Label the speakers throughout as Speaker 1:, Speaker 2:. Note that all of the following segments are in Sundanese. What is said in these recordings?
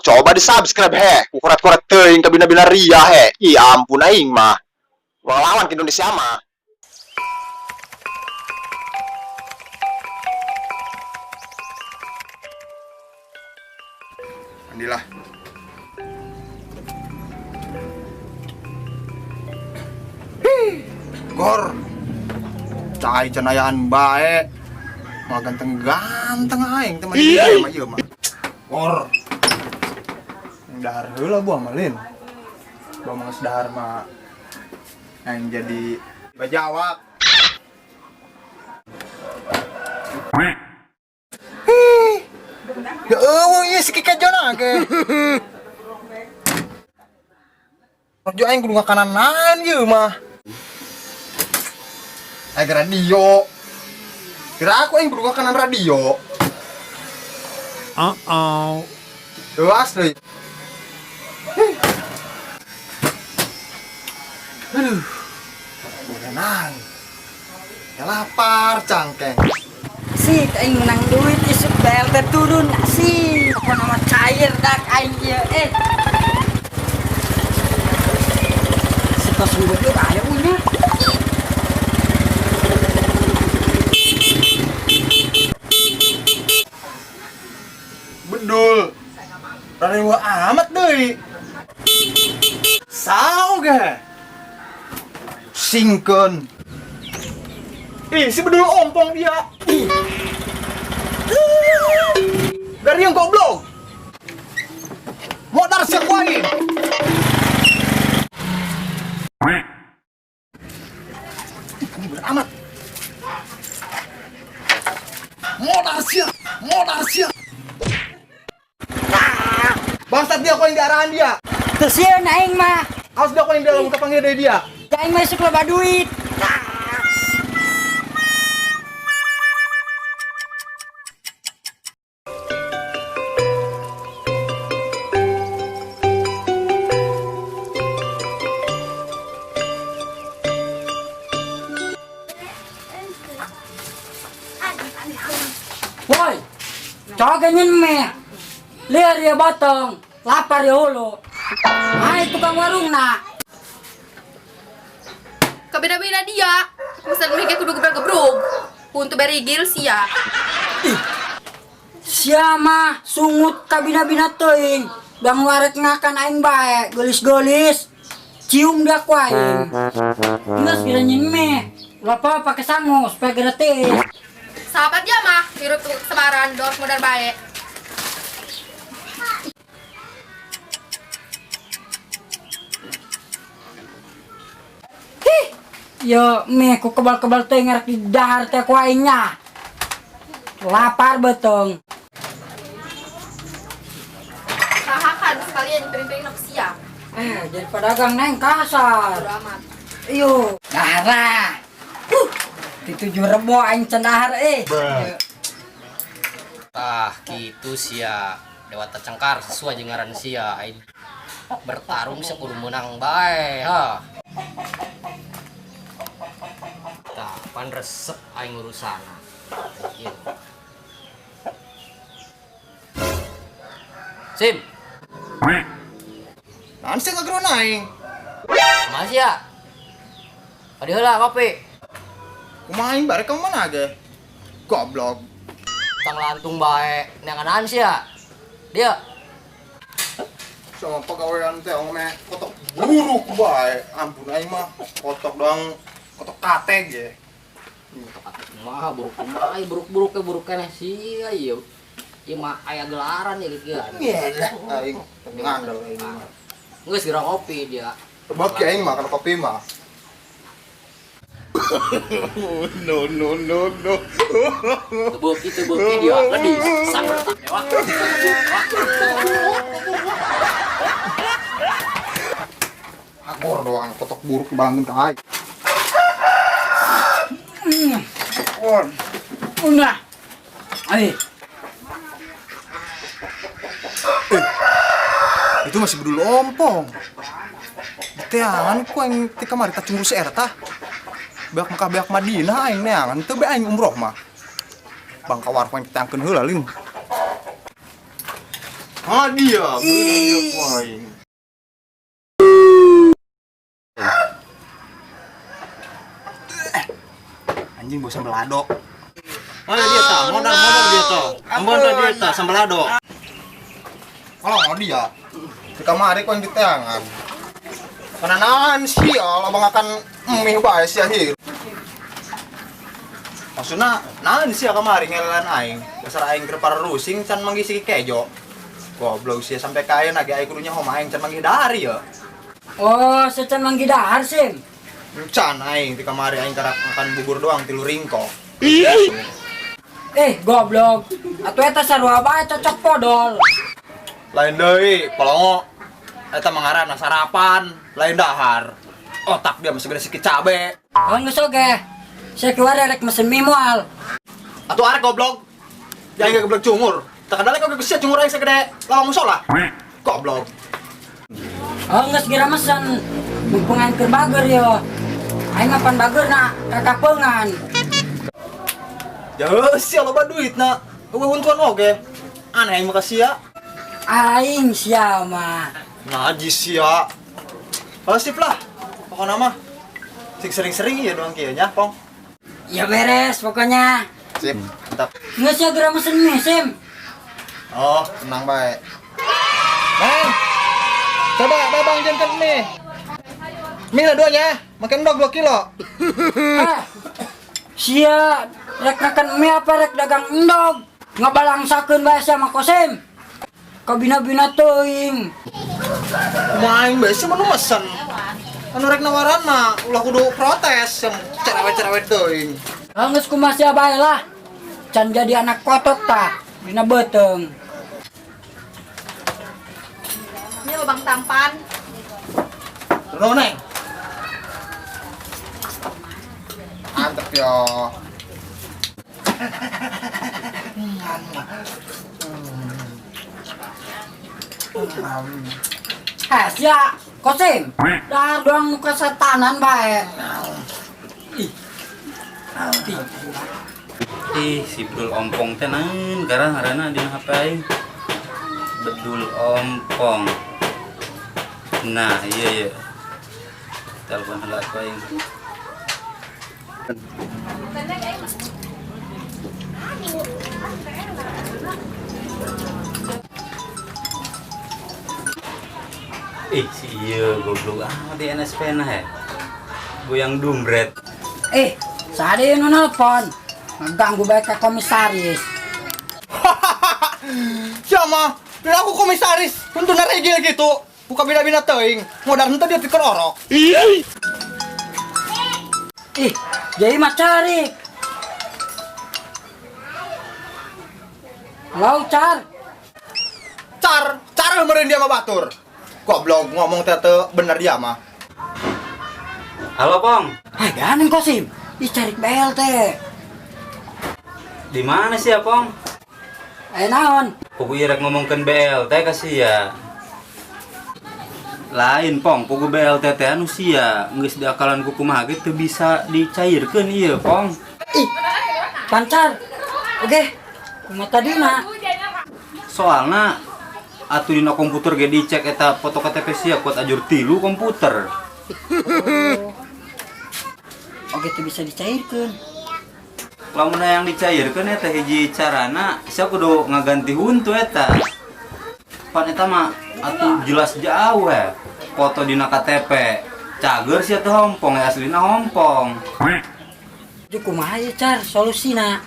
Speaker 1: Coba di subscribe he. Ku korat-korat teuing kabina-bina ria he. Ih ampun aing mah. Ulah lawan ke Indonesia mah.
Speaker 2: Mandilah. Hih, gor. Cai cenayaan bae. Mau ganteng-ganteng aing teh mah ieu mah. Gor. Dahar heula buah mah lin. Buah mah geus dahar mah aing jadi bajawak. Hih. Ya eueuh ieu si Kikejona ge. Rojo aing kudu ngakananan ieu mah. Aing radio. Kira aku aing kudu ngakanan radio.
Speaker 3: Uh-oh.
Speaker 2: Tuh asli. Aduh. Udah nang. Ya lapar cangkeng.
Speaker 4: Sik, aing menang duit isuk BLT turun sih. Apa nama cair dak aing ieu eh. Siko sungguh lu aya unya.
Speaker 2: Bedul. Rarewa amat deui. Sao ge? Singkeun. Ih, si bedul ompong dia. Ih. Dari yang goblok. Modar siap aing. Ih, kamu beramat. Modar siap, modar siap. Bangsat dia kau yang diarahan dia.
Speaker 4: Teu sieun aing mah.
Speaker 2: Awas dia kau yang dalam kepanggil dari dia.
Speaker 4: Da aing mah isuk loba duit. Woi, cogenyin meh. Liar ya batong, lapar ya hulu. Hai tukang warung nak.
Speaker 5: Kabina-bina dia. Pesan mie kudu gebrek-gebruk. Untuk berigil sia.
Speaker 4: Ih, siapa sungut kabina-bina teuing. Bang waret ngakan aing bae, gelis-gelis. Cium dia ku aing. Geus kiranyin meh. Lapa pakai sangu supaya gratis.
Speaker 5: Sahabat dia mah hirup tuh sebaran dos modal bae.
Speaker 4: Hih, yo meh ku kebal-kebal teuing ngarek di dahar teh ku aingnya. Lapar beteng.
Speaker 5: Sahakan sekalian piring-piring nak sia.
Speaker 4: Jadi pedagang neng kasar.
Speaker 5: Bodo amat.
Speaker 4: Iyo, dahar. Ditujuh rebo aing cendahar eh.
Speaker 6: Tah gitu sia. Dewata Cengkar sesuai jeung ngaran sia aing bertarung sia kudu meunang bae ha. Tah pan resep aing urusana. Ieu. Sim.
Speaker 2: Naon sih ngageroan aing?
Speaker 6: Kumaha sia? Kadi heula kopi.
Speaker 2: Kumaha aing bare ka mana ge? Goblok.
Speaker 6: Tang lantung bae, neangan sia. Dia.
Speaker 2: Sama pegawaian teh ome kotok buruk bae. Ampun aing mah kotok doang, kotok kate ge.
Speaker 6: Kotok kate kumaha buruk kumaha buruk-buruk ke buruk keneh sia ieu. Ieu mah aya gelaran ya gitu ya.
Speaker 2: Ngelah aing ngandel aing mah.
Speaker 6: Geus geura kopi dia.
Speaker 2: Beki aing mah kana kopi mah. No no no no.
Speaker 6: Teu beuki dia ledis. Sang dewa.
Speaker 2: Agor doang kotok buruk balangkeun ka aing.
Speaker 4: Udah. Eh.
Speaker 2: Itu masih bedul ompong. Teangan ku aing ti kamari tah cunggu si eta. Beak Mekah beak Madinah aing neangan teu be aing umroh mah. Bangka warung aing tangkeun heula lin. Ah dia, dia ku aing. Anjing bau sambal lado. Mana dia ta? Modal modal dia ta. Modal dia ta sambal lado. Kalau mau dia di kamari kau yang diteangan. Kananaan sih, Allah akan mie bae sia hir. Maksudna, naon sia kamari ngelelan aing. Dasar aing keur pararusing can manggih si kejo. Goblok sia sampai kaya lagi aing kudunya homa aing can manggih dahar ya.
Speaker 4: Oh, secan manggih dahar, Sim.
Speaker 2: Can aing di kamari aing karak makan bubur doang tilu ringkok.
Speaker 4: Eh, goblok. Atuh eta sarua bae cocok podol.
Speaker 2: Lain deui, polongo. Eta mangarana sarapan, lain dahar. Otak dia masih gede sikit cabe.
Speaker 4: Oh, geus oge. Saya keluar rek mesen mie moal.
Speaker 2: Atuh arek goblok. Jangan goblok cungur. Tak ada lagi goblok sia cungur aing segede lawang musola. Goblok.
Speaker 4: Oh, geus gira mesen. Mumpung aing keur bager yo. Aing mapan bager na kakapeungan.
Speaker 2: Ya sia loba duit na. Eueuh untuan oge. Aneh aing mah ka sia.
Speaker 4: Aing sia mah.
Speaker 2: Najis sia. Oh sip lah. Pokoknya mah sing sering-sering ya doang kieu nya, Pong.
Speaker 4: Ya beres pokoknya.
Speaker 2: Sip, mantap.
Speaker 4: Geus ya geura mesen mie, Sim.
Speaker 2: Oh, tenang bae. Neng. Coba babang jengket mie. Mie lah duanya, makan dog 2 kilo.
Speaker 4: Eh, sia rek makan mie apa rek dagang endog? Ngabalangsakeun bae sia mah Kosim. Kabina-bina teuing.
Speaker 2: Kumaha aing bae sih menu mesen. Anu rek nawaran mah ulah kudu protes yang cerewet-cerewet teuing.
Speaker 4: Ah, geus kumaha sia bae lah. Can jadi anak kotok tah dina beuteung.
Speaker 5: Ini lubang tampan.
Speaker 2: Terus Neng. Mantep yo.
Speaker 4: Eh, sia Kosim. Dahar doang muka setanan bae. Ih. Ih.
Speaker 3: Ih, si Bedul Ompong teh naon garang ngaranna dina HP aing. Bedul Ompong. Nah, iya iya. Telepon heula ku aing. Ih, si iya goblok amat di NSP nah ya. Goyang dumbret.
Speaker 4: Eh, saha deui nu nelpon? Ngaganggu bae ka komisaris.
Speaker 2: Siapa? Bila aku komisaris, untuk regil gitu. Buka bina-bina teuing. Modal henteu dia pikir orok.
Speaker 4: Ih, jadi mah cari. Halo, Car.
Speaker 2: Car, car meureun dia mah batur. Goblok ngomong teh teu bener dia mah.
Speaker 3: Halo, Pong.
Speaker 4: Eh, ganeng Kosim. Ih, cari BLT.
Speaker 3: Di mana sih ya, Pong?
Speaker 4: Eh, naon?
Speaker 3: Pugu ieu rek ngomongkeun BLT ka sia. Lain, Pong, pugu BLT teh anu sia geus diakalan ku kumaha ge teu bisa dicairkeun ieu, Pong.
Speaker 4: Ih, pancar. Oke, kumaha tadina?
Speaker 3: Soalna atuh dina komputer ge dicek eta foto KTP sia kuat ajur tilu komputer.
Speaker 4: Oke, itu bisa dicairkan.
Speaker 3: Lamun hayang dicairkeun eta hiji carana sia kudu ngaganti huntu eta. Pan eta mah atuh jelas jauh ya. Foto dina KTP. Cager sia teh hompong ya aslina hompong.
Speaker 4: Jadi kumaha ya, Car, solusina?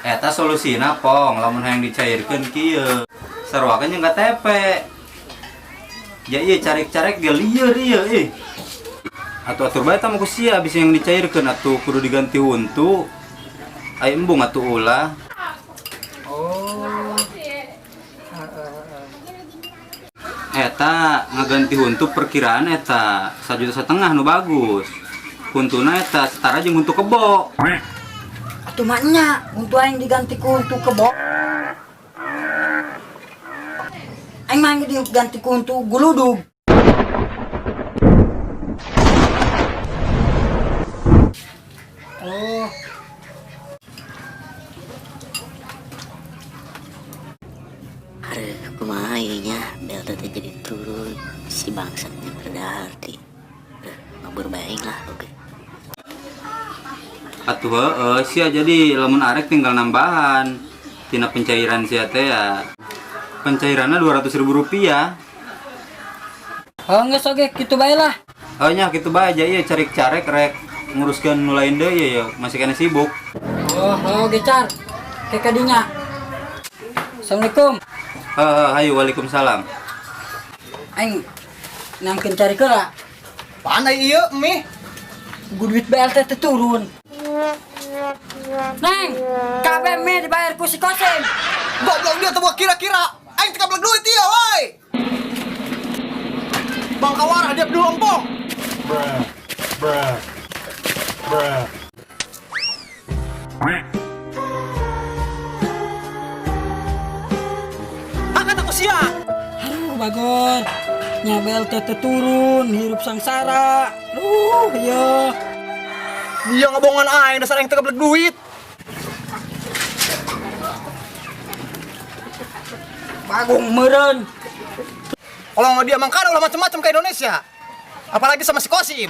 Speaker 3: Eta solusina Pong, lamun hayang dicairkeun kieu. Sarwakeun jeung KTP. Ya iya carek-carek ge lieur ieu ih. Atuh atur bae tah mah ku sia bisa yang dicairkeun atuh kudu diganti huntu. Ai embung atuh ulah.
Speaker 4: Oh.
Speaker 3: Eta ngaganti huntu perkiraan eta 1,5 juta nu bagus. Huntuna eta setara jeung huntu kebo.
Speaker 4: Atuh mah nya, huntu aing diganti ku huntu kebo. Aing mah diganti ku huntu guludug. Oh.
Speaker 7: Kumaha nya BLT teh jadi turun, si bangsatnya berarti. Ngabur bae lah, oke.
Speaker 3: Atuh heeh, sia jadi lamun arek tinggal nambahan tina pencairan sia teh ya. Pencairannya 200 ribu rupiah.
Speaker 4: Oh, geus, oke, kitu bae lah.
Speaker 3: Oh nya, kitu bae aja, iya carik-carek rek nguruskeun nu lain deui ya, masih kena sibuk.
Speaker 4: Oh, gecar. Kayak kadinya. Assalamualaikum.
Speaker 3: Heeh, hayu, waalaikumsalam.
Speaker 4: Aing nangkeun cari heula.
Speaker 2: Pandai ieu mie.
Speaker 4: Gue duit BLT teh turun. Neng, kabeh mie dibayar ku si Kosim.
Speaker 2: Goblok, dia tuh kira-kira. Aing teu kabeleg duit ieu, woi. Bang Kawara dia dulu empong.
Speaker 8: Bruh. Bruh. Bruh.
Speaker 2: Angkat aku sia.
Speaker 4: Aduh, bagor. Nya BLT teh turun, hirup sangsara. Duh, iya.
Speaker 2: Dia ngebohongan aing, dasar aing teu kabeleg duit.
Speaker 4: Bagong meureun.
Speaker 2: Kalau nggak dia mangkana ulah macem-macem ke Indonesia. Apalagi sama si Kosim.